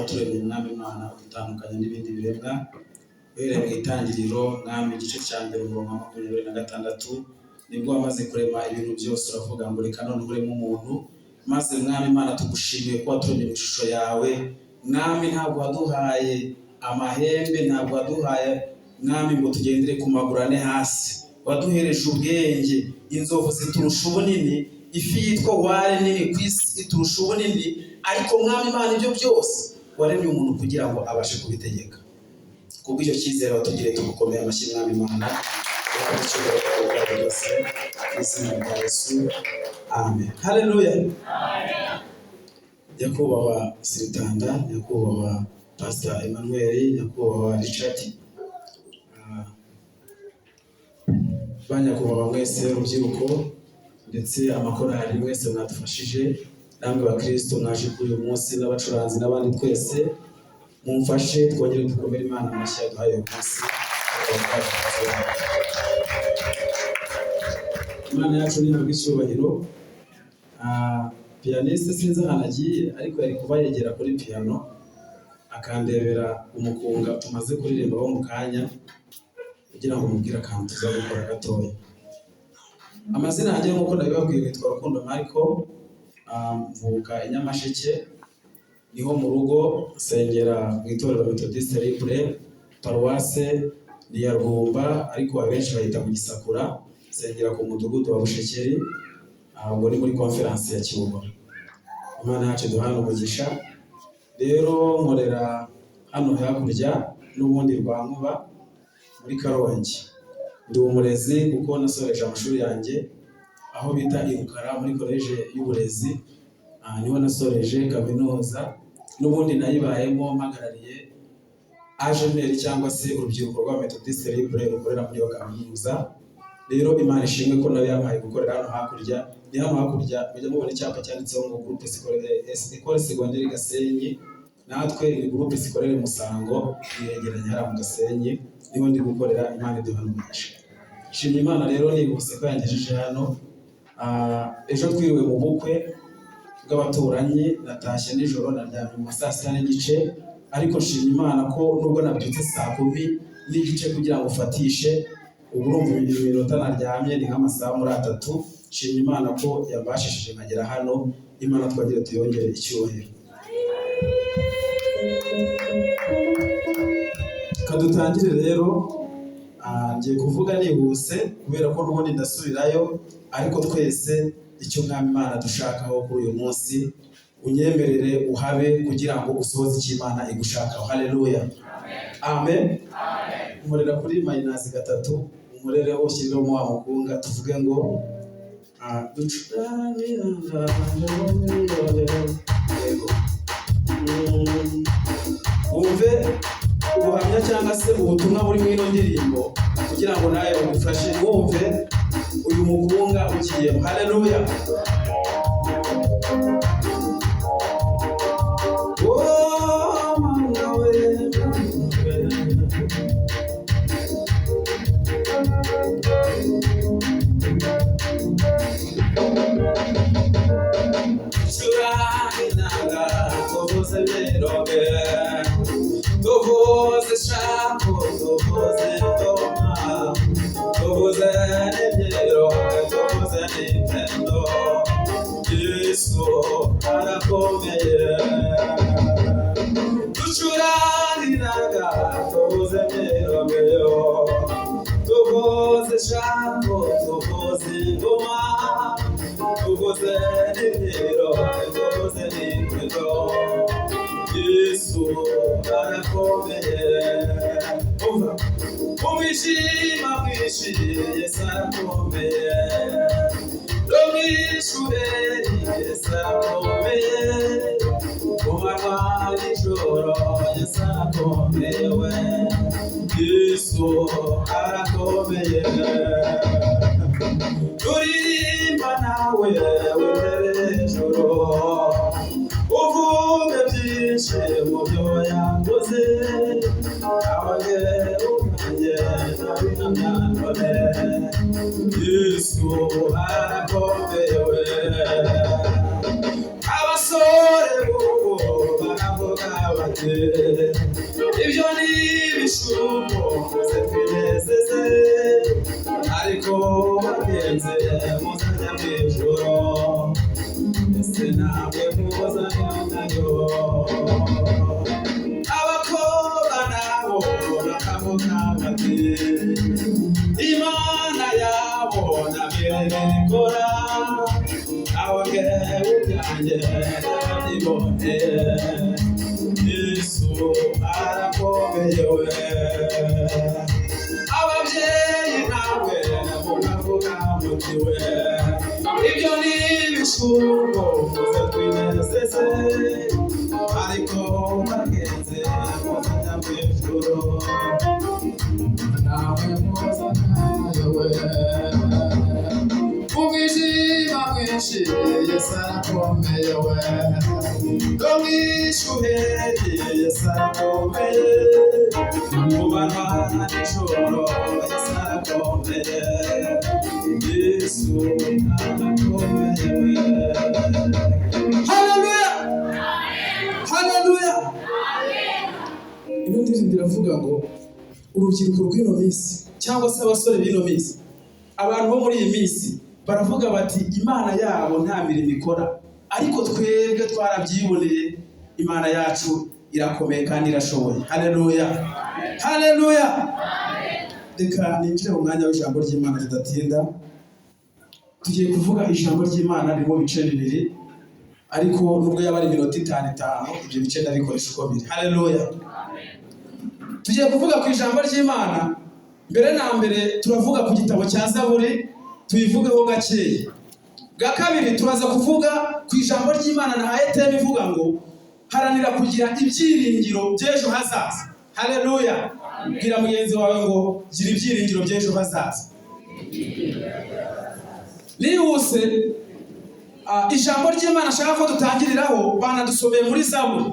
Waturemye, Mwami Imana, udutandukanya n'ibindi biremwa. Uhereye mu Itangiriro, Mwami, igice cya mbere, umurongo wa 26, nibwo wamaze kurema ibintu byose uravuga ngo: "Reka none ureme umuntu." Maze, Mwami Imana, tugushimiye ko waturemye mu ishusho yawe. Mwami, ntabwo waduhaye amahembe, ntabwo waduhaye, Mwami, ngo tugendere ku maguru ane hasi. Waduhereje ubwenge. Inzovu ziturusha ubunini, ifi yitwa whale nini ku isi iturusha ubunini, ariko, Mwami Imana, ibyo byose waremye umuntu kugira ngo abashe kubitegeka. Kubw'icyo cyizere watugiriye, tugukomeye amashyi, Mwami Imana. Uhabwe icyubahiro bwawe byose mu izina rya Yesu, amen. Haleluya! Nyakubahwa Siritanda, Nyakubahwa Pastor Emmanuel, Nyakubahwa Richard, ba nyakubahwa mwese, urubyiruko ndetse amakorali mwese mwadufashije, namwe bakristo mwaje kuri uyu munsi, n'abacuranzi n'abandi twese, mumfashe twongere dukomere Imana amashyi yaduhaye uyu munsi. Imana yacu ntihabwa icyubahiro. Pianiste sinzi ahantu agiye, ariko yari kuba yegera kuri piano akandebera umukunga tumaze kuririmba wo mu kanya, kugira ngo mubwire akantu tuza gukora gatoya. Amazina yanjye, nk'uko nabibabwiye, nitwa Rukundo Mariko. Mvuka i Nyamasheke, niho mu rugo. Nsengera mu itorero Methodiste Libre, paruwase ni iya Rwumba, ariko abenshi bayita mu Gisakura. Nsengera ku mudugudu wa Bushekeri, ubwo ni muri conférence ya Kibogora. Imana yacu duhana umugisha. Rero nkorera hano hakurya n'ubundi rwa Nkuba muri Karongi. Ndi umurezi kuko nasoreje amashuri yanjye aho bita i Rukara muri koleje y'uburezi. Niho nasoreje kaminuza. N'ubundi nayibayemo mpagarariye AJML cyangwa se urubyiruko rwa Methodiste Libre rukorera muri iyo kaminuza. Rero Imana ishimwe ko nayo yampaye gukorera hano hakurya. Ni hano hakurya mujya mubona icyapa cyanditseho ngo Groupe Scolaire École Secondaire Gasenyi. Natwe ni Groupe Scolaire Musango, yegeranye hariya mu Gasenyi, niho ndi gukorera. Imana iduhana umugisha. Nshimye Imana rero nihuse ko yangejeje hano. Ejo twiriwe mu bukwe bw'abaturanyi, natashye nijoro, naryamye mu ma saa sita n'igice, ariko nshimye Imana ko nubwo nabyutse saa kumi n'igice kugira ngo ufatishe, ubu urumva iminota naryamye ni nk'amasaha muri 3. Nshimye Imana ko yambashishije nkagera hano. Imana twongere tuyongere icyubahiro. Kadutangire rero. Ngiye kuvuga nihuse kubera ko n'ubundi ndasubirayo, ariko twese icyo Mwami Imana dushakaho kuri uyu munsi, unyemerere uhabe kugira ngo usohoze icyo Imana igushakaho. Haleluya, amen. Nkorera kuri minus 3, unkorereho, ushyireho wa mukunga, tuvuge ngo yego. Wumve ubuhamya cyangwa se ubutumwa buri muri ino ndirimbo kugira ngo nawe bugufashe. Wumve uyu mukunga ugiyemo. Haleluya! Oh, Mana we, Mana we. Curanga inanga, tuvuze imyironge, tuvuze ishaku, tuvuze ingoma, tuvuze n'imyironge, tuvuze n'ipendo. Yesu arakomeye. Ducuranga inanga, tuvuze imyironge, tuvuze ishaku, tuvuze ingoma, tuvuze n'imyironge, tuvuze n'ipendo. Yesu arakomeye. Umva, umwijima mwinshi, Yesu arakomeye. No mw'ishureri, Yesu arakomeye. Ku manywa nijoro, Yesu arakomeye we. Yesu arakomeye. Turirimba nawe witere hejuru, uvuge byinshi mu byo yakoze. Abaye ubwanjye ndabihamya none, Yesu arakomeye we. Abasore b'ubu baravuga. bati ibyo ni ibishuko, muze twinezeze, ariko bagenze muzajya mu ijuru, ese namwe muzajyanayo? Abakobwa nabo bakavuga bati Imana yabo ntabwo ikora, aho ngewe ubwanjye narabyiboneye, Yesu arakomeye we. Ababyeyi nawe mukavuga muti we ibyo ni ibishuko, muze twinezeze, ariko bagenze muzajya mu ijuru, nawe muzajyayo we. Mu mwijima mwinshi Yesu arakomeye we, no mu ishuheri Yesu arakomeye, mu manywa nijoro Yesu arakomeye, Yesu arakomeye we. Haleluya, haleluya! Ino ndirimbo iravuga ngo urubyiruko rw'ino minsi, cyangwa se abasore b'ino minsi, abantu bo muri iyi minsi baravuga bati Imana yabo nta mirimo ikora, ariko twebwe twarabyiboneye, Imana yacu irakomeye kandi irashoboye. Haleluya, haleluya! Reka ninjire mu mwanya w'ijambo ry'Imana tudatinda. Tugiye kuvuga ijambo ry'Imana ririmo ibice bibiri, ariko nubwo yaba ari iminota itanu itanu, ibyo bice ndabikoresha uko biri. Haleluya! Tugiye kuvuga ku ijambo ry'Imana. Mbere na mbere turavuga ku gitabo cya Zaburi, tuyivugeho gakeya. Bwa kabiri turaza kuvuga ku ijambo ry'Imana nahaye theme ivuga ngo haranira kugira ibyiringiro by'ejo hazaza. Haleluya! Bwira mugenzi wawe ngo gira ibyiringiro by'ejo hazaza. Nihuse, ijambo ry'Imana ashaka ko dutangiriraho banadusomeye muri Zaburi,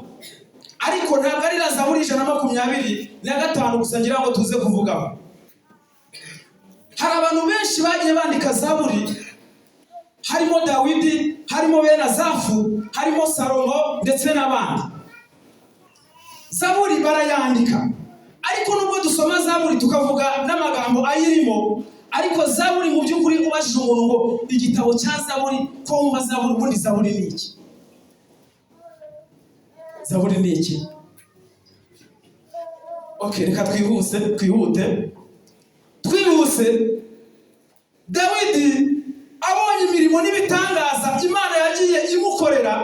ariko ntabwo ari na Zaburi 125 gusa ngira ngo tuze kuvugaho. Hari abantu benshi bagiye bandika Zaburi, harimo Dawidi, harimo bene Azafu, harimo Salomo ndetse n'abandi. Zaburi barayandika, ariko nubwo dusoma Zaburi tukavuga n'amagambo ayirimo, ariko Zaburi mu by'ukuri, ubajije umuntu ngo igitabo cya Zaburi, ko wumva Zaburi, ubundi Zaburi ni iki? Zaburi ni iki? Okay, reka twihuse, twihute, twihuse. Dawidi abonye imirimo n'ibitangaza Imana yagiye imukorera,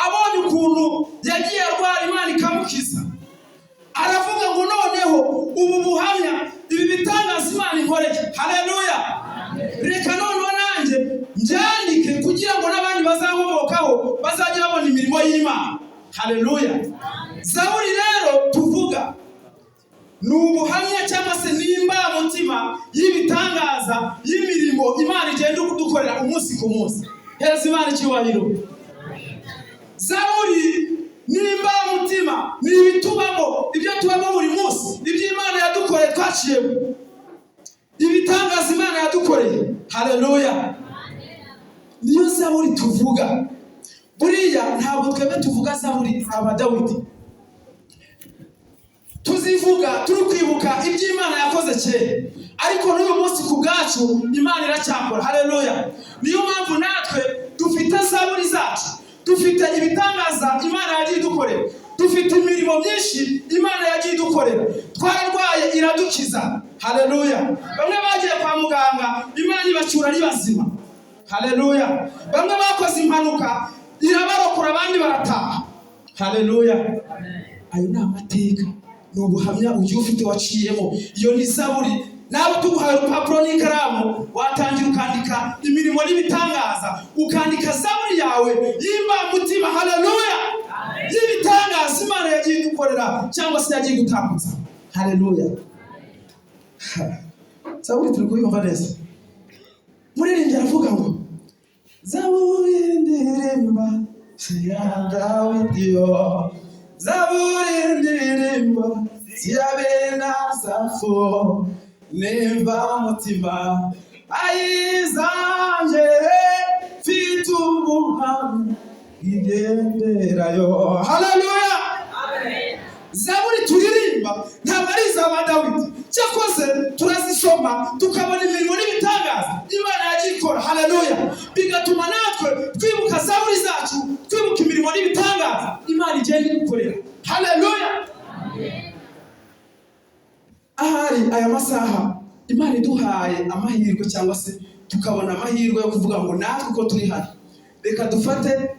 abonye ukuntu yagiye arwara Imana ikamukiza, aravuga ngo noneho ubu buhamya, ibi bitangaza Imana inkoreye, haleluya, reka noneho nanjye mbyandike kugira ngo n'abandi bazankomokaho bazajye babona imirimo y'Imana. Haleluya! Zaburi rero tuvuga ni ubuhamya cyangwa se ni imbamutima y'ibitangaza, y'imirimo Imana igenda kudukorera umunsi ku munsi. Hereza Imana icyubahiro. Zaburi ni imbamutima, ni ibitubamo, ibyo tubamo buri munsi, ibyo Imana yadukoreye twaciyemo, ibitangaza Imana yadukoreye. Haleluya! Niyo zaburi tuvuga. Buriya ntabwo twebwe tuvuga zaburi aba Dawidi, tuzivuga turi kwibuka ibyo Imana yakoze kera, ariko n'uyu munsi ku bwacu Imana iracyakora. Haleluya! Niyo mpamvu natwe dufite zaburi zacu, dufite ibitangaza Imana yagiye idukorera, dufite imirimo myinshi Imana yagiye idukorera. Twararwaye iradukiza. Haleluya! Bamwe bagiye kwa muganga, Imana ibacyura ari bazima. Haleluya! Bamwe bakoze impanuka, irabarokora, abandi barataha. Haleluya! Ayo ni amateka, ni ubuhamya ugiye ufite waciyemo. Iyo ni zaburi. Nawe tuguhaye urupapuro n'ikaramu, watangira ukandika imirimo n'ibitangaza, ukandika zaburi yawe y'imbamutima, haleluya, y'ibitangaza Imana yagiye idukorera cyangwa se yagiye gutambutsa. Haleluya! Zaburi turi kuyumva neza. Muririmbyi aravuga ngo zaburi ndirimba si ya Dawidi yo, zaburi ndirimba si ya bene Asafu, nimba mutima ayizanjye, mfite ubuhamya igenderayo. Haleluya! Zaburi turirimba ntabwo ari iza ba Dawidi, cyakoze turazisoma tukabona imirimo n'ibitangaza Imana yagiye ikora. Haleluya! Bigatuma natwe twibuka zaburi zacu, twibuka imirimo n'ibitangaza Imana igenda idukorera. Haleluya! Ahari aya masaha Imana iduhaye amahirwe, cyangwa se tukabona amahirwe yo kuvuga ngo natwe uko turi hano, reka dufate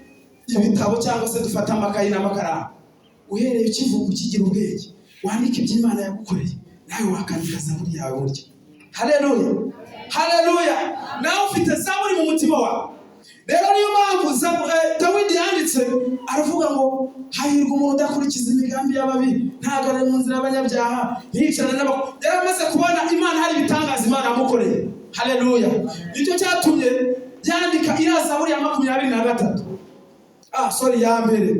ibitabo cyangwa se dufate amakayi n'amakaramu, uhereye ukivuka ukigira ubwenge wandike ibyo Imana yagukoreye, nawe wakandika zaburi yawe burya. Haleluya, haleluya! Nawe ufite zaburi mu mutima wawe. Rero niyo mpamvu Dawidi yanditse aravuga ngo hahirwa umuntu udakurikiza imigambi y'ababi, ntahagarare mu nzira y'abanyabyaha, ntiyicarane n'abakuru. Yari amaze kubona Imana, hari ibitangaza Imana yamukoreye. Haleluya! Nicyo cyatumye yandika iriya zaburi ya 23, ah sorry, ya mbere.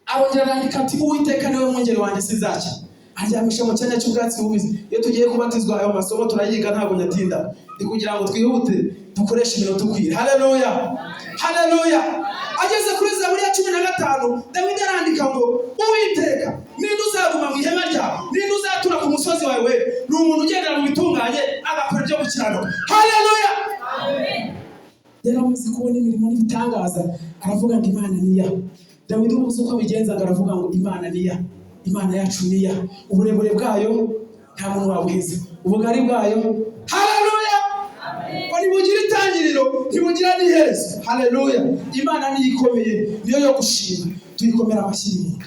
Arongera arandika ati: "Uwiteka niwe mwungeri wanjye, sinzakena, aryamisha mu cyanya cy'ubwatsi bubisi." Iyo tugiye kubatizwa ayo masomo turayiga, ntabwo nyatinda, ni kugira ngo twihute dukoreshe iminota ukwiye. Haleluya, haleluya! Ageze kuri zaburi ya 15, Dawidi arandika ngo: "Uwiteka, ninde uzaguma mu ihema ryawe? Ninde uzatura ku musozi wawe wera? Ni umuntu ugendera mu bitunganye, agakora ibyo gukiranuka." Haleluya! Yari amaze kubona imirimo n'ibitangaza, aravuga ngo Imana niya. Dawidi ubuze uko abigenza, ngo aravuga ngo Imana niya, Imana yacu niya, uburebure bwayo nta muntu wabuhiza, ubugari bwayo, haleluya, ngo ntibugira itangiriro, ntibugira n'iherezo. Haleluya! Imana niyo ikomeye, niyo yo gushima, tuyikomera amashyi y'umuntu.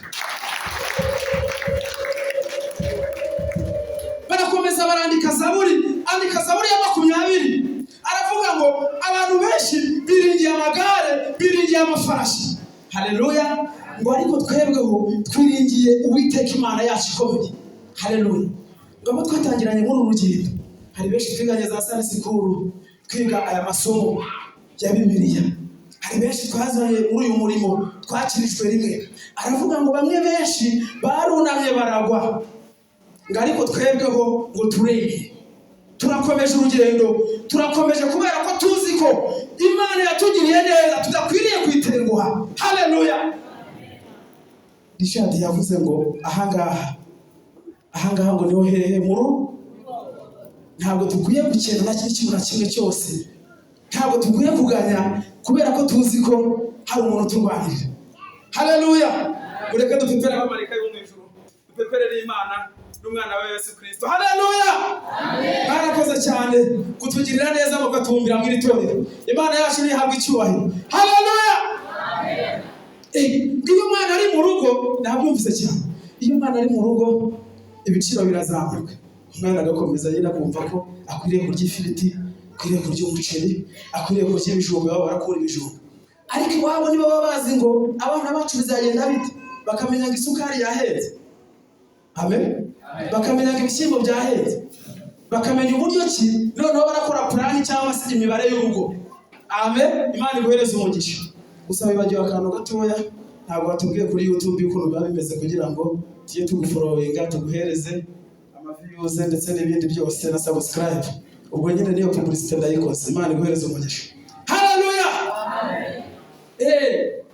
Barakomeza barandika zaburi, andika zaburi ya 20, aravuga ngo abantu benshi biringiye amagare, biringiye amafarashi, haleluya, ngo ariko twebweho twiringiye Uwiteka Imana yacu ikomeye. Haleluya! Ngo abo twatangiranye muri uru rugendo, hari benshi twiganye za Sunday school, twiga aya masomo ya Bibiliya, hari benshi twazanye muri uyu murimo, twakirijwe rimwe. Aravuga ngo bamwe benshi barunamye baragwa, ngo ariko twebweho ngo turemye, turakomeje urugendo, turakomeje kubera ko tuzi ko Imana yatugiriye neza, tudakwiriye kuyitenguha. Haleluya! Richard yavuze ngo ahangaha, ahangaha ngo niho hehe muru, ntabwo dukwiye gukena na kimwe na kimwe cyose, ntabwo dukwiye kuganya kubera ko tuzi ko hari umuntu uturwanirira. Haleluya! Ureke dupepere abamarayika bo mu ijuru, dupepere n'Imana n'umwana wa Yesu Kristo. Haleluya! Mwarakoze cyane kutugirira neza mukatubumbira mu iri torero. Imana yacu ntihabwa icyubahiro. Haleluya! Iyo umwana ari mu rugo, nabyumvise cyane, iyo umwana ari mu rugo ibiciro birazamuka, umwana agakomeza nyine akumva ko akwiriye kurya ifiriti, akwiriye kurya umuceri, akwiriye kurya ibijumba, baba barakura ibijumba. Ariko iwabo nibo baba bazi ngo abana bacu bizagenda bite, bakamenya ngo isukari yahenze, amen, bakamenya ngo ibishyimbo byahenze, bakamenya uburyo ki noneho barakora plan cyangwa se imibare y'urugo. Amen. Imana iguhereze umugisha. Gusa wibagiwe akantu gatoya, ntabwo watubwiye kuri YouTube ukuntu biba bimeze kugira ngo tujye tugufollowinga, tuguhereze amaviews ndetse n'ibindi byose na subscribe. Ubwo nyine niyo publicité ndayikoze. Imana iguhereze umugisha. Haleluya!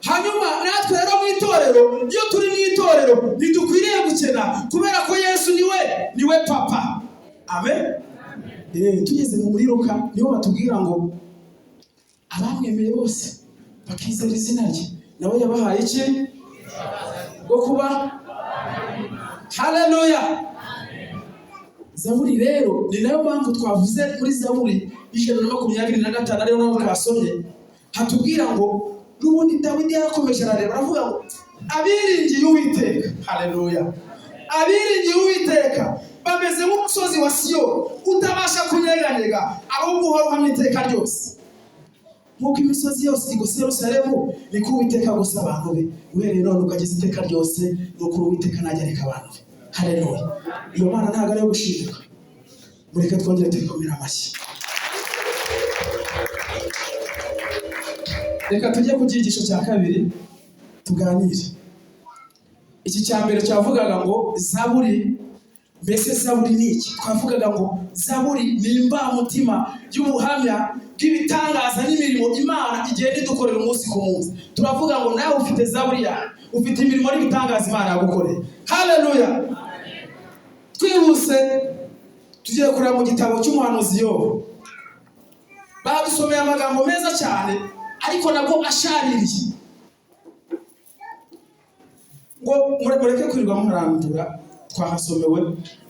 Hanyuma natwe rero mu itorero, iyo turi mu itorero ntidukwiriye gukena kubera ko Yesu niwe papa. Amen. Tugeze mu muri Luka niho batubwira ngo abamwemeye bose bakizera izina rye, nawe yabahaye iki bwo kuba. Haleluya! Zaburi rero ni nayo mpamvu twavuze muri zaburi 125, ariyo naho twasomye, hatubwira ngo n'ubundi Dawidi yarakomeje arareba, aravuga ngo abiringiye Uwiteka, haleluya, abiringiye Uwiteka bameze nk'umusozi wa Siyoni utabasha kunyeganyega, ahubwo uhora uhamya iteka ryose. Nk'uko imisozi yose igose Yerusalemu, niko Uwiteka agose abantu be, uhereye none ukageza iteka ryose. Ni ukuri Uwiteka ntajya areka abantu be. Haleluya! Iyo Mana ntabwo ari iyo gushimirwa. Mureke twongere tuyikomere amashyi. Reka tujye ku cyigisho cya kabiri tuganire. Iki cya mbere cyavugaga ngo zaburi, mbese zaburi ni iki? Twavugaga ngo zaburi ni imbamutima y'ubuhamya bw'ibitangaza n'imirimo Imana igenda idukorera umunsi ku munsi. Turavuga ngo nawe ufite zaburi yawe. Ufite imirimo n'ibitangaza Imana yagukoreye. Haleluya! Twihuse, tugiye kureba mu gitabo cy'umuhanuzi Yobu. Badusomeye amagambo meza cyane, ariko nabwo ashaririye. Ngo mureke kwirirwa murandura, twahasomewe.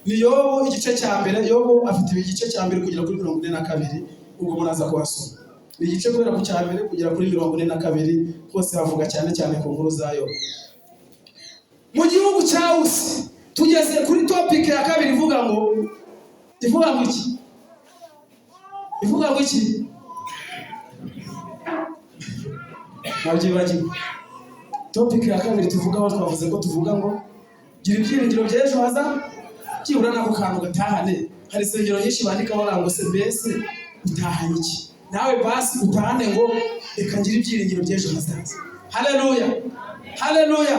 Ni Yobu igice cya mbere. Yobu afite igice cya mbere kugera kuri 42. Ubwo muraza kuhasoma. Ni igice guhera ku cya mbere kugera kuri 42. Hose havuga cyane cyane ku nkuru za Yobu mu gihugu cya Usi. Tugeze kuri topic ya kabiri ivuga ngo iki? Ivuga ngo iki? Nabyibagiwe. Topic ya kabiri tuvugaho, twavuze ko tuvuga ngo gira ibyiringiro by'ejo haza. Byibura nako kantu gatahane. Hari insengero nyinshi bandikaho ngo se mbese utahanye iki? Nawe basi utahane ngo reka ngire ibyiringiro by'ejo hazaza. Haleluya, haleluya!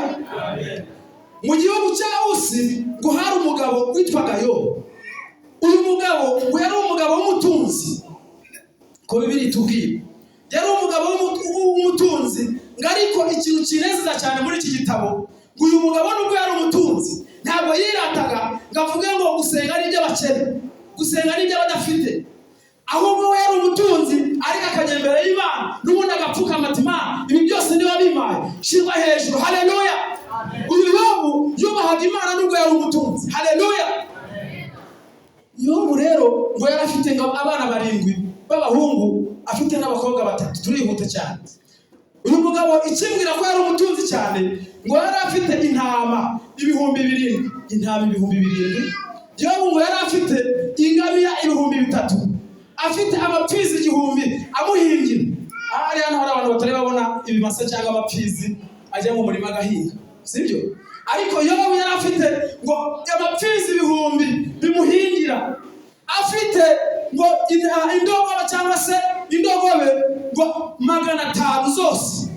Mu gihugu cya Usi ngo hari umugabo witwaga Yobu. Uyu mugabo ngo yari umugabo w'umutunzi, ko Bibiliya itubwira. Yari umugabo w'umutunzi. Ngo ariko ikintu kinezeza cyane muri iki gitabo, ngo uyu mugabo nubwo yari umutunzi, ntabwo yirataga ngo avuge ngo gusenga ari iby'abakene, gusenga ari iby'abadafite. Ahubwo we yari umutunzi, ariko akajya imbere y'Imana n'ubundi agapfukama ati: "Imana, ibi byose niba bimpaye, shirwa hejuru." Haleluya! Uyu Yobu yubahaga Imana nubwo yari umutunzi. Haleluya! Yobu rero ngo yari afite ngo abana barindwi b'abahungu, afite n'abakobwa batatu. Turihuta cyane. Uyu mugabo, ikimbwira ko yari umutunzi cyane, ngo yari afite intama 7000, intama 7000. Yobu ngo yari afite ingamiya 3000, afite amapfizi 1000 amuhingira. Ahari hano hari abantu batari babona ibimasa cyangwa amapfizi ajya mu murima agahinga, sibyo? Ariko Yobu yari afite ngo amapfizi 1000 bimuhingira, afite ngo indogobe cyangwa se indogobe ngo 500 zose.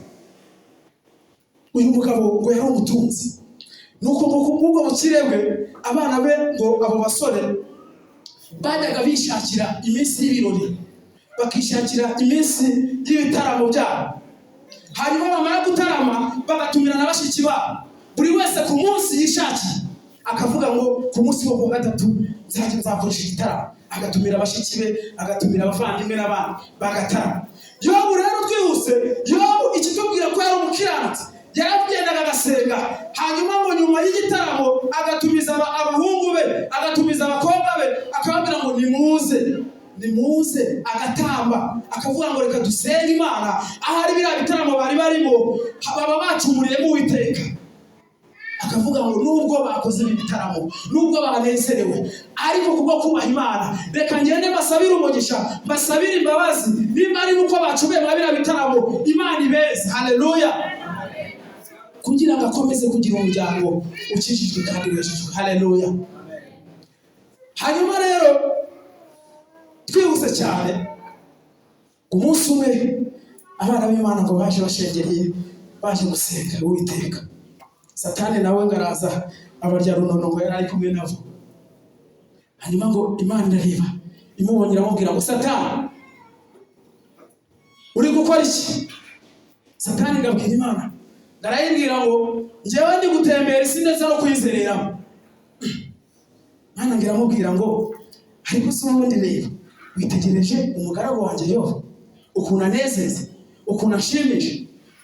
Uyu mugabo ngo yari umutunzi. Nuko ngo kubw'ubwo bukire bwe, abana be ngo abo basore bajyaga bishakira iminsi y'ibirori, bakishakira iminsi y'ibitaramo byabo. Hanyuma bamara gutarama, bagatumira na bashiki babo, buri wese ku munsi yishakiye. Akavuga ngo ku munsi wo kuwa gatatu nzajya nzakoresha igitaramo, agatumira bashiki be, agatumira abavandimwe n'abandi, bagatarama. Yobu rero, twihuse, Yobu ikitubwira ko yari umukiranutsi, yaragendaga agasenga. Hanyuma ngo nyuma y'igitaramo agatumiza abahungu be, agatumiza abakobwa be, akababwira ngo nimuze, nimuze, agatamba, akavuga ngo reka dusenge Imana. Ahari biriya bitaramo bari barimo baba bacumuriyemo Uwiteka. Akavuga ngo nubwo bakoze ibi bitaramo, nubwo banezerewe, ariko kubwo kubaha Imana, reka ngende mbasabire umugisha, mbasabire imbabazi. Nimba ari nuko bacumuye muri biriya bitaramo, Imana ibeze. Haleluya! Kugira ngo akomeze kugira umuryango ukijijwe kandi wejejwe. Haleluya! Hanyuma rero, twihuse cyane, umunsi umwe abana b'Imana ngo baje bashengereye, baje gusenga Uwiteka. Satani nawe ngo araza abarya runono, ngo yari ari kumwe nabo. Hanyuma ngo Imana irareba, imubonye iramubwira ngo: "Satani, uri gukora iki?" Satani ngo abwira Imana, ngo arayibwira ngo njyewe ndi gutembera isi ndetse no kuyizereramo. Imana ngo iramubwira ngo ariko se ubundi reba, witegereje umugaragu wanjye Yobu, ukuntu anezeza, ukuntu anshimisha,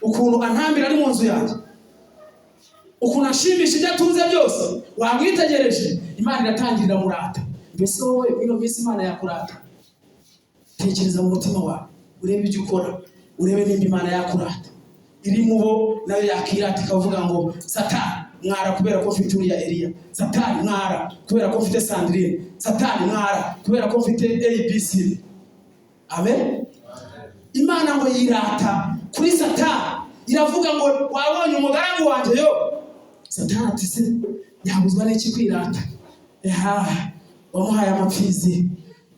ukuntu antambira ari mu nzu yanjye, ukuntu ashimisha ibyo atunze byose, wamwitegereje? Imana iratangirira murata. Mbese wowe muri ino minsi Imana yakurata? Tekereza mu mutima wawe, urebe ibyo ukora, urebe nimba Imana yakurata. Iri mu bo nayo yakirata, ikavuga ngo Satani mwara kubera ko mfite uriya Eliya, Satani mwara kubera ko mfite Sandrine, Satani mwara kubera ko mfite ABC. Amen. Imana ngo yirata kuri Satani, iravuga ngo wabonye umugaragu wanjye yo? Satani ati se yabuzwa n'iki kwirata? Eha, wamuhaye amapfizi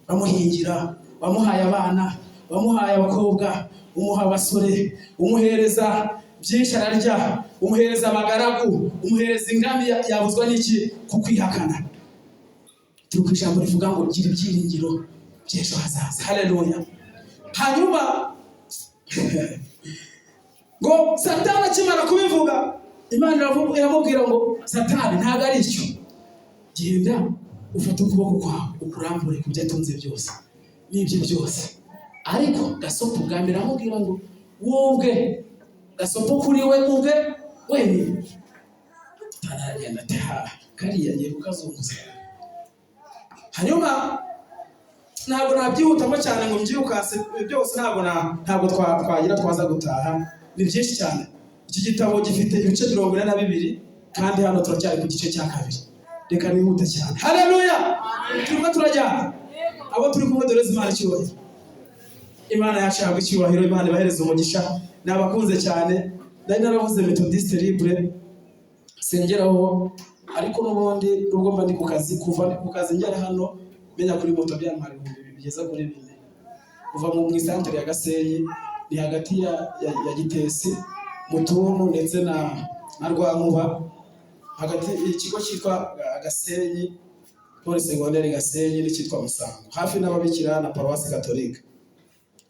bamuhingira, wamuhaye abana, wamuhaye abakobwa, umuha abasore, umuhereza byinshi ararya, umuhereza abagaragu, umuhereza ingamiya, yabuzwa n'iki kukwihakana? Turi ku ijambo rivuga ngo gira ibyiringiro by'ejo hazaza. Haleluya! Hanyuma ngo Satani akimara kubivuga, Imana iramubwira ngo Satani, ntabwo ari icyo, genda ufate ukuboko kwawe ukurambure ku byo atunze byose n'ibyo byose. Ariko gasopo bwa mbere aramubwira ngo wowe ubwe, gasopo kuri we ubwe wenyine. Satani aragenda ati: "Ha, kariya ngiye kukazunguza." Hanyuma ntabwo nabyihutamo cyane ngo mbyirukase byose, ntabwo twagira twaza gutaha, ni byinshi cyane. Iki gitabo gifite ibice 42, kandi hano turacyari ku gice cya kabiri. Reka nihute cyane. Haleluya! Turimo turajyana, abo turi kumwe, dore Imana icyubahiro. Imana yacu ihabwa icyubahiro, Imana ibahereza umugisha. Nabakunze cyane. Nari naravuze Methodiste Libre sengeraho, ariko n'ubundi nubwo mba ndi ku kazi, kuva ku kazi ngera hano menya kuri moto byantwara 2000 bigeza kuri 4, kuva mu isantere ya Gasenyi, ni hagati ya Gitesi, Mutuntu ndetse na Rwankuba, hagati ikigo cyitwa Gasenyi Pole Secondaire Gasenyi n'icyitwa Musango, hafi n'ababikira na paruwasi Katolika.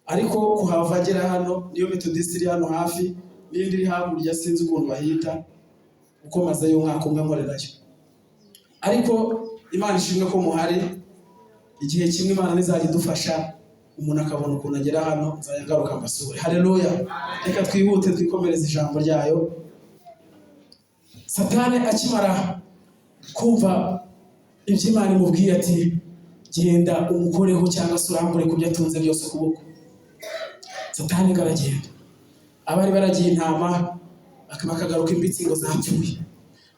Ariko kuhava agera hano niyo Methodiste iri hano hafi, n'indi iri hakurya, sinzi ukuntu bahita, kuko mazeyo umwaka umwe nkorerayo. Ariko Imana ishimwe ko muhari. Igihe kimwe Imana nizajya idufasha, umuntu akabona ukuntu agera hano, nzajya ngaruka mbasure. Haleluya! Reka twihute twikomereze ijambo ryayo. Satani akimara kumva ibyo Imana imubwiye ati: "Genda umukoreho cyangwa se urambure ku byo atunze byose ukuboko," Satani aragenda. Abari baragiye intama bakagaruka imbitsi ngo zapfuye.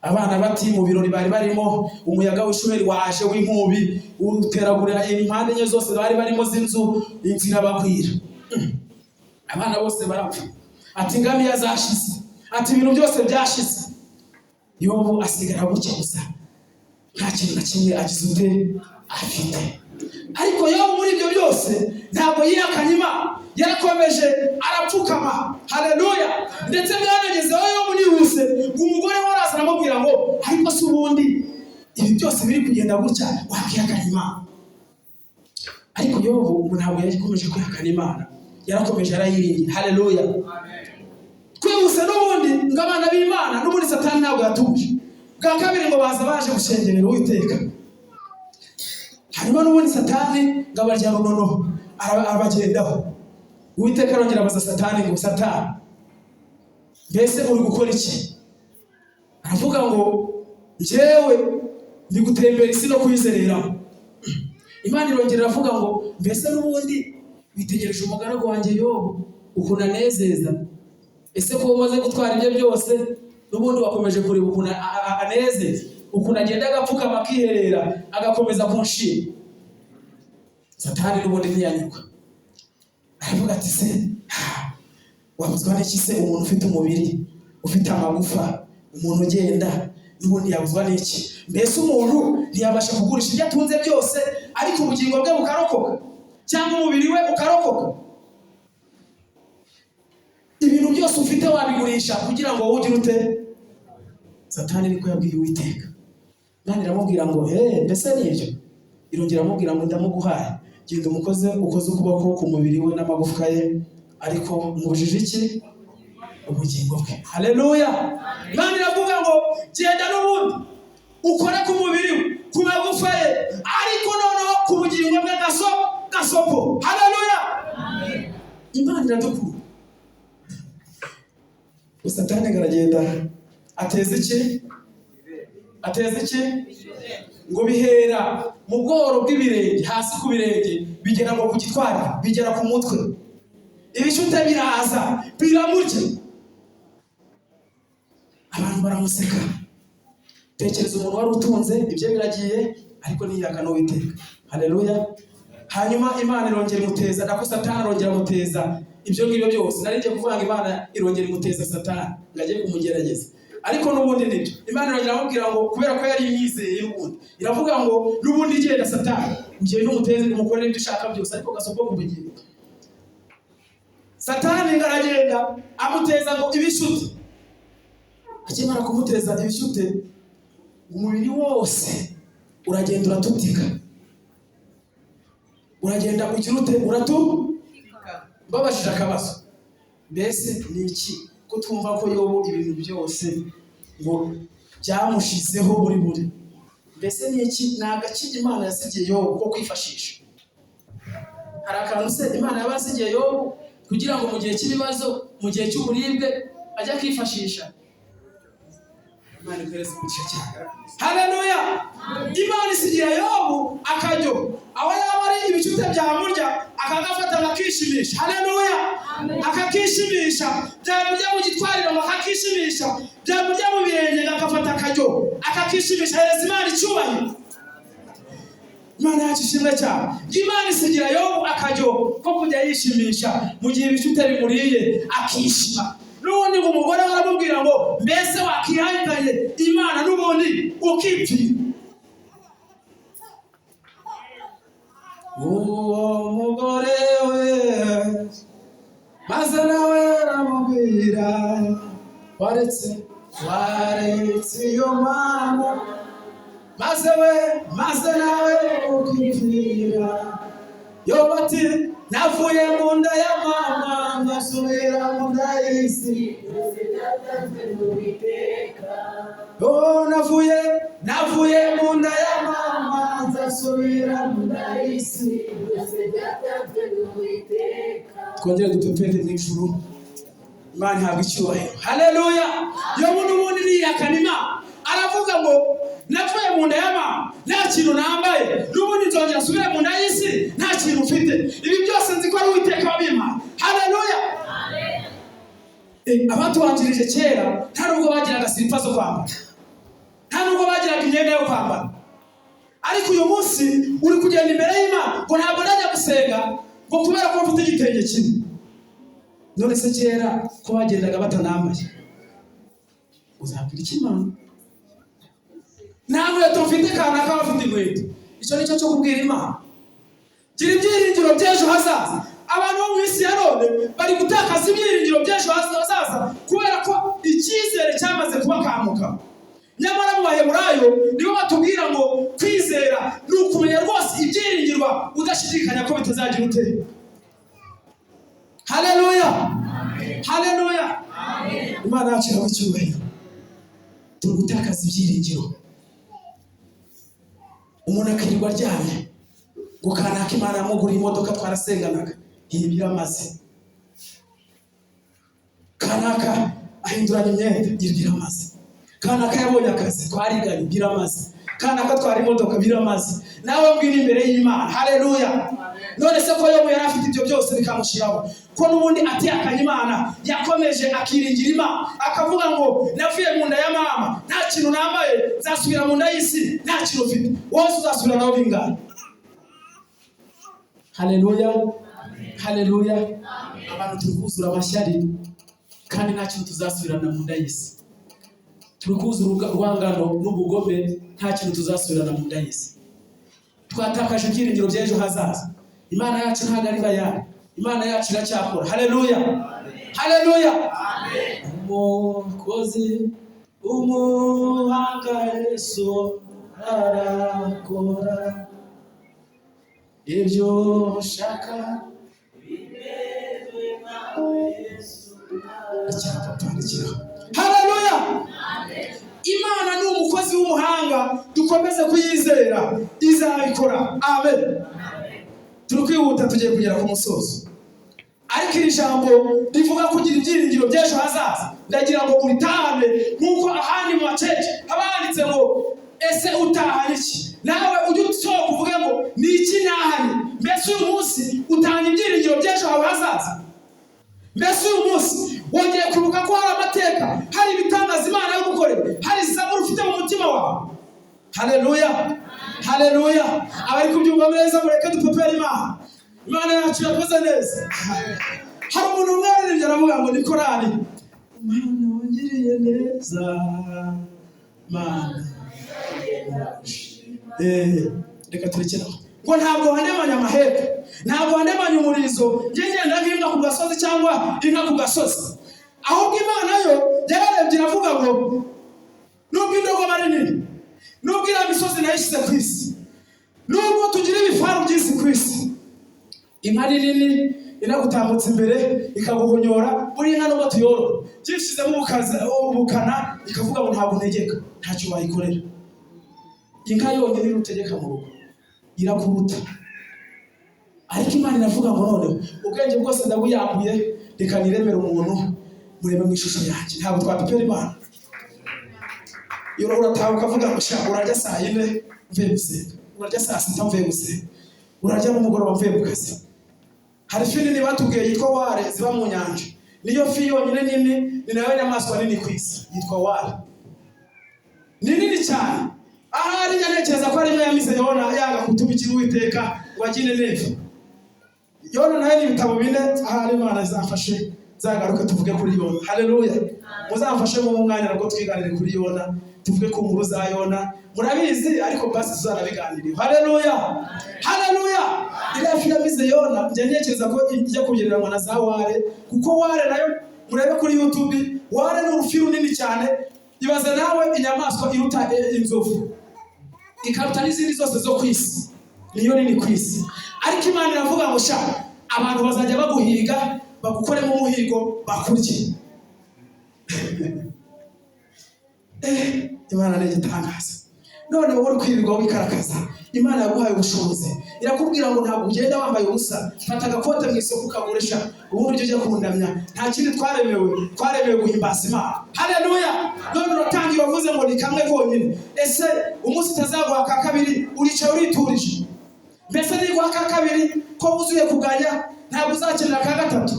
Abana bati mu birori bari barimo, umuyaga w'ishuheri waje w'inkubi uteragurira impande enye zose bari barimo z'inzu, inzu irabagwira, abana bose barapfa. Ati ingamiya zashize, ati ibintu byose byashize. Yobu asigara gutya gusa, nta kintu na kimwe agize ute afite. Ariko Yobu muri ibyo byose ntabwo yihakanye Imana, yarakomeje arapfukama. Haleluya! Ndetse byanagezeho, Yobu nihuse, ngo umugore we araza aramubwira ngo: "Ariko se ubundi ibi byose biri kugenda gutya, wakwihakana Imana?" Ariko Yobu ngo ntabwo yakomeje kwihakana Imana, yarakomeje arayiringira. Haleluya! Twihuse, n'ubundi ngo abana b'Imana, n'ubundi Satani ntabwo yatuje. Bwa kabiri ngo baza baje gushengerera Uwiteka, hanyuma n'ubundi Satani ngo abarya runono, abagendaho. Uwiteka arongera abaza Satani ngo: "Satani, mbese uri gukora iki?" Aravuga ngo: "Njyewe ndi gutembera isi no kuyizereramo." Imana irongera iravuga ngo: "Mbese n'ubundi witegereje umugaragu wanjye Yobu ukuntu anezeza? Ese ko umaze gutwara ibyo byose, n'ubundi wakomeje kureba ukuntu anezeza, ukuntu agenda agapfukama akiherera, agakomeza kunshima?" Satani n'ubundi ntiyanyurwa, aravuga ati: "Se ha, wabuzwa n'iki se umuntu ufite umubiri, ufite amagufa, umuntu ugenda, n'ubundi yabuzwa n'iki? Mbese umuntu ntiyabasha kugurisha ibyo atunze byose, ariko ubugingo bwe bukarokoka, cyangwa umubiri we ukarokoka? Ibintu byose ufite wabigurisha kugira ngo wowe ugire ute?" Satani niko yabwiye Uwiteka. Imana iramubwira ngo: "He, mbese ni ibyo?" Irongera iramubwira ngo: "Ndamuguhaye, genda umukoze, ukoze ukuboko ku mubiri we n'amagufwa ye, ariko mubujije iki? Ubugingo bwe." Haleluya! Imana iravuga ngo: "Genda n'ubundi ukore ku mubiri we, ku magufa ye, ariko noneho ku bugingo bwe gasopo." Haleluya! Imana iradukunda. Satani aragenda ateza iki? Ateza iki? Ngo bihera mu bworo bw'ibirenge, hasi ku birenge, bigera ngo ku gitwari, bigera ku mutwe, ibishyute biraza biramurya. Abantu baramuseka. Tekereza umuntu wari utunze, ibyo biragiye, ariko ntiyihakana Uwiteka. Haleluya! Hanyuma Imana irongera imuteza, nako Satani arongera amuteza ibyo ngibyo byose. Nari ngiye kuvuga ngo Imana irongera imuteza Satani ngo ajye kumugerageza, ariko n'ubundi nibyo. Imana irongera amubwira ngo kubera ko yari imwizeye, n'ubundi iravuga ngo: "N'ubundi genda Satani, ugende umuteze, umukorere ibyo ushaka byose, ariko gasopo ku bugingo." Satani ngo aragenda amuteza ngo ibishyute. Akimara kumuteza ibishyute, umubiri wose uragenda uratutika, uragenda ugira ute? Mbabajije akabazo: mbese ni iki ko twumva ko Yobu ibintu byose Ngo byamushizeho buri buri. Mbese ni iki? Ni agaki Imana yasigiye Yobu ko kwifashisha? Hari akantu se Imana yaba yasigiye Yobu kugira ngo mu gihe cy'ibibazo, mu gihe cy'uburibwe, ajye akifashisha? Imana ikoreze umugisha cyane. Haleluya! Imana isigira Yobu akaryo, aho yaba ari ibicute byamurya akagafata akakishimisha. Haleluya! Akakishimisha, byamurya mu gitwariro ngo akakishimisha, byamurya mu birenge agafata akaryo akakishimisha. Hereza Imana icyubahiro. Imana yacu ishimwe cyane. Imana isigira Yobu akaryo ko kujya yishimisha mu gihe ibicute bimuriye, akishima. N'ubundi ngo umugore we aramubwira ngo: "Mbese wakihanganye Imana n'ubundi ukipfira?" Uwo mugore we maze nawe aramubwira: "Waretse, waretse iyo Mana, maze we, maze nawe ukipfira." Yobu ati: "Navuye mu nda ya mama, ngasubira mu nda y'isi. Oh, navuye, navuye mu nda ya mama, nzasubira mu nda y'isi." Twongere dupepere mu ijuru. Imana ihabwa icyubahiro. Haleluya! Yobu n'ubundi niyakana Imana, aravuga ngo: "Navuye mu nda ya mama nta kintu nambaye, n'ubundi nzongera nsubire mu nda y'isi nta kintu mfite. Ibi byose nzi ko ari Uwiteka wabimpaye." Haleluya! Abatubanjirije kera nta nubwo bagiraga silipa zo kwambara, nta nubwo bagiraga imyenda yo kwambara. Ariko uyu munsi uri kugenda imbere y'Imana ngo: "Ntabwo ndajya gusenga," ngo kubera ko mfite igitenge kimwe. None se kera ko bagendaga batanambaye, uzabwira iki Imana? "Nta nkweto mfite," kanaka bafite inkweto. Icyo ni cyo cyo kubwira Imana? Gira ibyiringiro by'ejo hazaza. Abantu bo mu isi ya none bari gutakaza ibyiringiro by'ejo hazaza kubera ko icyizere cyamaze kubakamuka. Nyamara mu Baheburayo nibo batubwira ngo kwizera ni ukumenya rwose ibyiringirwa, udashidikanya ko bitazagira ute. Haleluya, haleluya! Imana yacu ihabwe icyubahiro. Turi gutakaza ibyiringiro, umuntu akirirwa aryamye ngo kanaka Imana yamuguriye imodoka, twarasenganaga, iyi biramaze. Kanaka ahinduranya imyenda, biramaze. Kanaka yabonye akazi, twariganye, biramaze. Kanaka atwara imodoka, biramaze. Nawe ngwino imbere y'Imana. Haleluya! None se ko Yobu yari afite ibyo byose bikamushyiraho, ko n'ubundi atihakanye Imana, yakomeje akiringira Imana, akavuga ngo: "Navuye mu nda ya mama nta kintu nambaye, nzasubira mu nda y'isi nta kintu mfite," wose uzasubira nawe bingana? Haleluya, haleluya! Abantu turi kuzura amashyari kandi nta kintu tuzasubirana mu nda y'isi. Turi kuzura urwangano n'ubugome, nta kintu tuzasubirana mu nda y'isi. Twatakaje ibyiringiro by'ejo hazaza. Imana yacu ntabwo ari bayari, Imana yacu iracyakora. Haleluya, haleluya! Umukozi umuhanga Yesu arakora ibyo ushaka. Rekera papa, rekera. Haleluya! Imana ni umukozi w'umuhanga, dukomeze kuyizera, izabikora. Amen. Turi kwihuta, tugiye kugera ku musozo. Ariko iri jambo rivuga kugira ibyiringiro by'ejo hazaza, ndagira ngo uritahane nk'uko ahandi mu macece haba handitse ngo: "Ese utahanye iki?" Nawe ujye usohoka uvuge ngo: "Ni iki ntahanye?" Mbese uyu munsi utahanye ibyiringiro by'ejo hawe hazaza? Mbese uyu munsi wongeye kwibuka ko hari amateka, hari ibitangaza Imana yo gukorera, hari zaburi ufite mu mutima wawe? Haleluya, haleluya! Abari kubyumva neza, mureke dupepere Imana. Imana yacu yakoze neza. Hari umuntu umwe waririmbye, aravuga ngo ni korali: "Mana wangiriye neza, Mana." Reka turekere aho. Ngo ntabwo wandemanya amahembe, ntabwo wandemanya umurizo, njye ngenda nk'imbwa ku gasozi cyangwa inka ku gasozi. Ahubwo Imana yo yararebye iravuga ngo: "Nubwo indogobe ari nini, nubwo iriya misozi nayishyize ku isi, nubwo tugira ibifaru byinshi ku isi, inka ni nini, Inagutambutse imbere ikaguhonyora. Buriya inka nubwo tuyorora, byishyizemo ubukana, ikavuga ngo ntabwo ntegeka, ntacyo wayikorera. Inka yonyine irutegeka mu rugo, irakuruta. Ariko Imana iravuga ngo noneho ubwenge bwose ndabuyambuye, reka niremere umuntu, murebe mu ishusho yanjye. Ntabwo twapepera Imana. Iyo urataha ukavuga ngo sha, urarya saa 4 mvuye gusenga, urarya saa 6 mvuye gusenga, urarya nimugoroba mvuye mu kazi. Hari ifi nini batubwiye yitwa whale, ziba mu nyanja. Niyo fi yonyine nini, ni nayo nyamaswa nini ku isi, yitwa whale, ni nini cyane. Ahari njya ntekereza ko ariyo yamize Yona, yanga kutumikira Uwiteka ngo agire neza. Yona nayo ni ibitabo 4. Ahari Imana izamfashe nzagaruke tuvuge kuri Yona. Haleluya! Muzamfashe mu mwanya nabwo twiganire kuri Yona, tuvuge ku nkuru za Yona. Murabizi, ariko basi tuzanabiganiriho. Haleluya, haleluya! Iriya fi yamize Yona, njya ntekereza ko ijya kugereranywa na za whale, kuko whale nayo, murebe kuri YouTube, whale ni urufi runini cyane. Ibaze nawe inyamaswa iruta inzovu, ikaruta n'izindi zose zo ku isi, niyo nini ku isi. Ariko Imana iravuga ngo sha, abantu bazajya baguhiga, bagukoremo umuhigo, bakurye. Imana ni igitangaza. None wowe uri kwirirwa wikarakaza, Imana yaguhaye ubushobozi, irakubwira ngo ntabwo ugenda wambaye ubusa, fata agakote mu isoko ukagurisha, ubundi ujye ujya kundamya. Nta kindi twaremewe, twaremewe guhimbaza Imana. Haleluya! None uratangira uvuze ngo ni kamwe konyine. Ese umunsi utazaguha ka kabiri, uricaye uriturije? Mbese niguha ka kabiri, ko wuzuye kuganya, ntabwo uzakenera ka gatatu?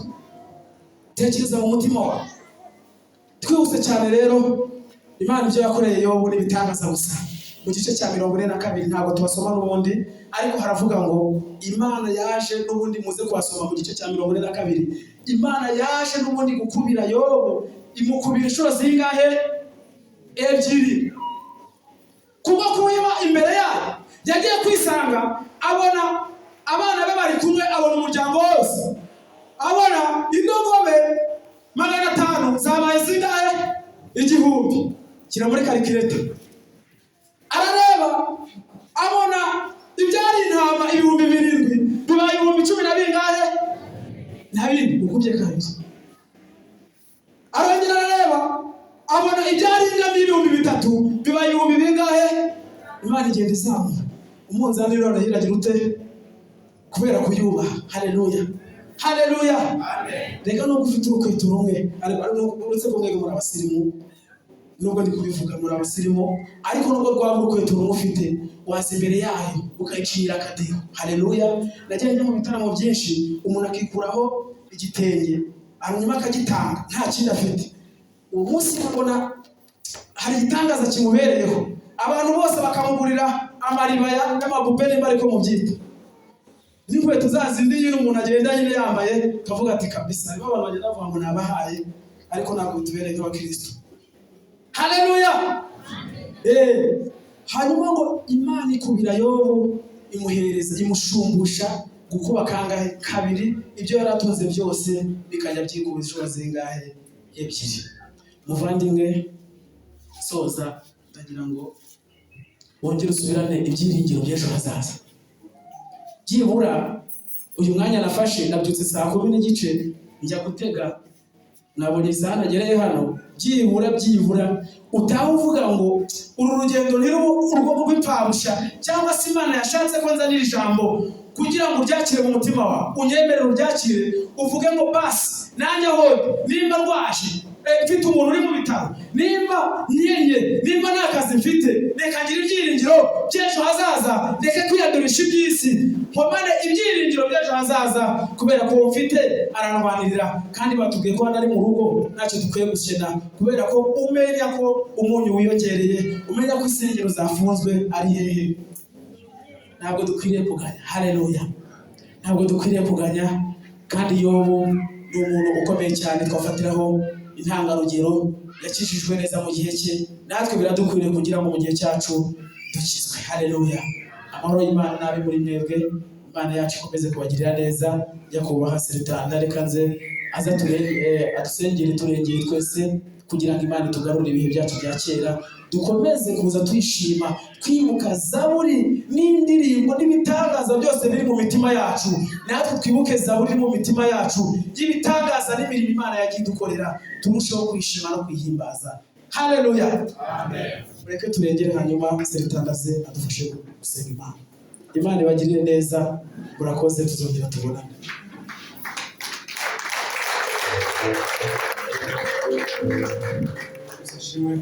Tekereza mu mutima wawe. Twihuse cyane rero, Imana ibyo yakoreye Yobu n'ibitangaza gusa. Mu gice cya 42, ntabwo tubasoma n'ubundi, ariko haravuga ngo Imana yaje n'ubundi, muze kuhasoma mu gice cya 42, Imana yaje n'ubundi gukubira Yobu, imukubira inshuro zingahe? Ebyiri. Kubwo kuyiba imbere yayo, yagiye kwisanga abona abana be bari kumwe, abona umuryango wose, abona indogobe 500 zabaye zingahe? 1000. Shyira muri calculator. Arareba abona ibyari intama 7000 bibaye ibihumbi cumi na bingahe? Na bine, ukubye kabiri. Arongera arareba abona ibyari ingamiya 3000 bibaye ibihumbi bingahe? Imana igenda izamura umunzani. None iragira ute kubera kuyubaha? Haleluya, haleluya! Reka nubwo ufite urukweto rumwe, ariko uretse ko mwebwe muri abasirimu, nubwo ndi kubivuga muri abasirimu, ariko nubwo rwaba urukweto rumwe ufite, waza imbere yayo ukayicira akadiho. Haleluya! Nagiye njya mu bitaramo byinshi, umuntu akikuraho igitenge hanyuma akagitanga, nta kindi afite. Uwo munsi mbona hari igitangaza kimubereyeho, abantu bose bakamugurira amaribaya n'amabupe, nimba ariko mubyita, n'inkweto za zindi nyine umuntu agenda nyine yambaye, akavuga ati kabisa. Harimo abantu bagenda bavuga ngo nabahaye, ariko ntabwo bitubereye nk'abakristo. Haleluya! Hanyuma ngo Imana ikubira Yobu, imuhereza, imushumbusha gukuba kangahe? Kabiri. Ibyo yari atunze byose bikajya byikuba inshuro zingahe? Ebyiri. Muvandimwe, soza, ndagira ngo wongere usubirane ibyiringiro by'ejo hazaza. Byibura uyu mwanya nafashe, nabyutse saa 10:30 njya gutega, nabonye isaha nagereye hano. Byibura utaha uvuga ngo uru rugendo ntirubu urwo rw'ipfabusha, cyangwa se Imana yashatse ko nzanira ijambo kugira ngo uryakire mu mutima wawe, unyemerere uryakire, uvuge ngo basi nanjye aho nimba rwaje, mfite umuntu uri mu bitaro, nimba nkenye, nimba nta kazi mfite, reka ngire ibyiringiro by'ejo hazaza, ndeke kwiyandurisha iby'isi, nkomane ibyiringiro by'ejo hazaza, kubera ko uwo mfite ararwanirira. Kandi batubwiye ko hano ari mu rugo, ntacyo dukwiye gukena, kubera ko umenya ko umunyu wiyongereye, umenya ko insengero zafunzwe ari hehe. Ntabwo dukwiriye kuganya. Haleluya! Ntabwo dukwiriye kuganya. Kandi Yobu ni umuntu ukomeye cyane twafatiraho intangarugero, yakijijwe neza mu gihe cye. Natwe biradukwiriye kugira ngo mu gihe cyacu dukizwe. Haleluya! Amahoro y'Imana n'abe muri mwebwe. Imana yacu ikomeze kubagirira neza. Nyakubahwa Seritanda, reka nze aze adusengere, turengeye twese. Kugira ngo Imana itugarurire ibihe byacu bya kera, dukomeze kuza twishima, twibuka zaburi n'indirimbo n'ibitangaza byose biri mu mitima yacu. Natwe twibuke zaburi iri mu mitima yacu y'ibitangaza n'imirimo Imana yagiye idukorera, turusheho kwishima no kwihimbaza. Haleluya! Mureke turengere, hanyuma Seritandaze adufashe gusenga Imana. Imana ibagirire neza. Murakoze, tuzongera tubonane. Ishimwe.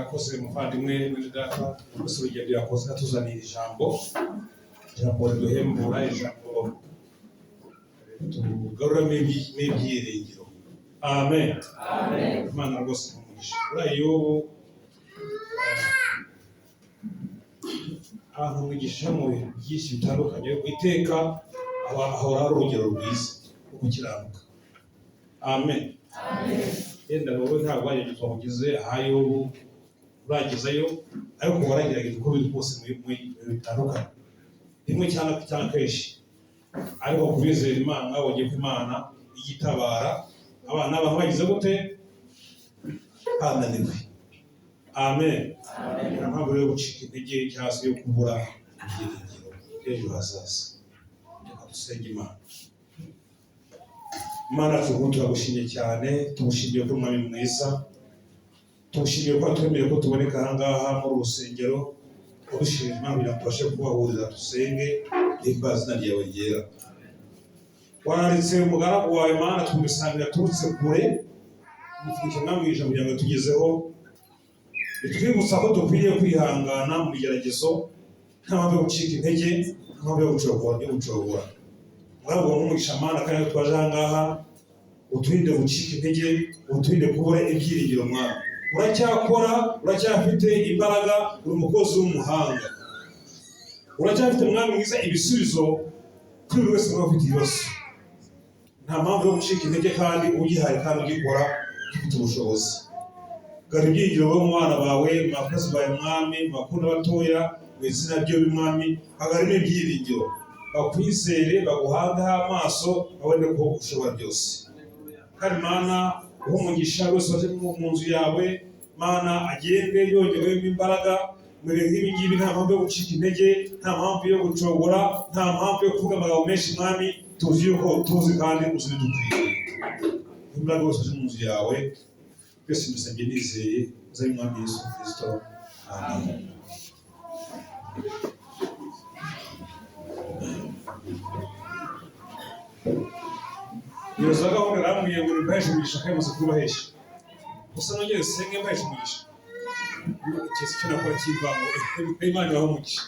Akoze umuvandimwe, mwene data rwose, urugendo yakoze atuzaniye ijambo, ijambo riduhembura, ijambo tugaruramo n'ibyiringiro. Amen. Imana rwose umugisha. Buriya Yobu, abantu mwigisha mu bintu byinshi bitandukanye, iteka ahora ari urugero rwiza rwo gukiranuka. Amen. Yenda wowe ntabwo wageragezwa ngo ugeze aha Yobu uragezayo, ariko waragerageza uko biri kose mu bintu bitandukanye, rimwe cyangwa kenshi. Ariko kubizera Imana, mwabonye ko Imana igitabara abana abantu bagize gute? Bananiwe. Amen. Nta mpamvu yo gucika intege cyangwa se yo kubura ibyiringiro by'ejo hazaza. Reka dusenge Imana. Imana yacu, turagushimye cyane. Tugushimiye ko Umwami mwiza, tugushimiye ko watwemereye ko tuboneka aha ngaha muri uru rusengero. Wadushimira Imana kugira ngo tubashe kubahuriza, dusenge, duhimbaze izina ryawe ryera. Wararitse umugaragu wawe Mana, tumusangira aturutse kure, mutwikira mu ijambo kugira ngo tugezeho, bitwibutsa ko dukwiriye kwihangana mu bigeragezo, nta mpamvu yo gucika intege, nta mpamvu yo gucogora. Umugaragu wawe nk'umugisha Mana, kandi twaje aha ngaha, uturinde gucika intege, uturinde kubura ibyiringiro. Mwana, uracyakora, uracyafite imbaraga, uri umukozi w'umuhanga, uracyafite, Mwami mwiza, ibisubizo kuri buri wese waba ufite ibibazo. Nta mpamvu yo gucika intege kandi ugihari, kandi ugikora, ufite ubushobozi. Gara ibyiringiro mu bana bawe, mu bakozi bawe Mwami, mu bakuru batoya, mu izina ry'Umwami hagarimo ibyiringiro, bakwizere, baguhangeho amaso, babone ko ushobora byose. Kandi Mana, uha umugisha wese waje mu nzu yawe Mana, agende yongewemo imbaraga mu bihe nk'ibi ngibi. Nta mpamvu yo gucika intege, nta mpamvu yo gucogora, nta mpamvu yo kuvuga amagambo menshi. Mwami, tuzi yuko tuzi kandi uzi ibidukwiriye. Imbaraga wese waje mu nzu yawe, byose mbisabye nizeye uzabe Umwami Yesu Kristo. Amen. Iyo gahunda arambwiye ngo nimpeshe umugisha, kandi maze kubahesha gusa nongere usenge mpeshe umugisha. Keretse icyo nakora cy'imvango. Imana ibahe umugisha.